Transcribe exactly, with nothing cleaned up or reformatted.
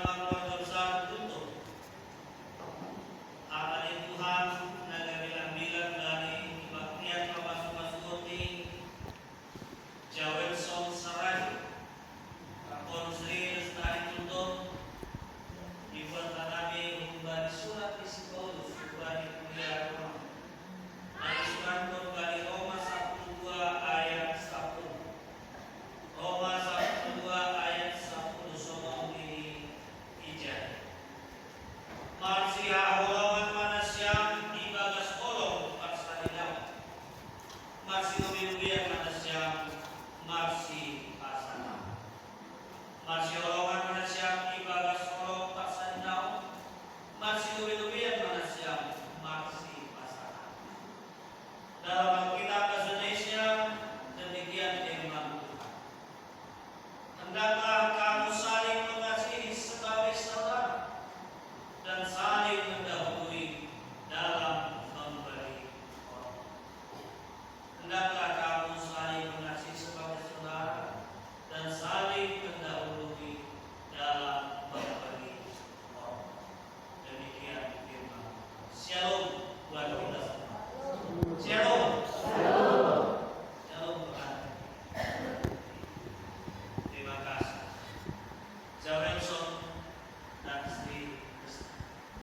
Keluarga besar Guntur. Akan Tuhan, naga bilang-bilang dari kebaktian pamasu-masu ti, Jawelson Sarai, Kakon Sri Lestari Guntur, dibuat tanabi humbari surat isi Paulus humbari kuliah Roma. Dari surat humbari Roma sapuluh dua ayat sapuluh. Roma sapuluh dua ayat sapuluh songo di ija. Marsihaholongan ma nasiam di bagas holong parsaninaon. Marsilobi-lobian ma nasiam marsipasangapan. Marsiholongan ma nasiam di bagas holong parsaninaon. Marsilobi-lobian ma nasiam marsipasangapan. Dalam Alkitab bahasa Indonesia, demikian firman Tuhan. Hendaklah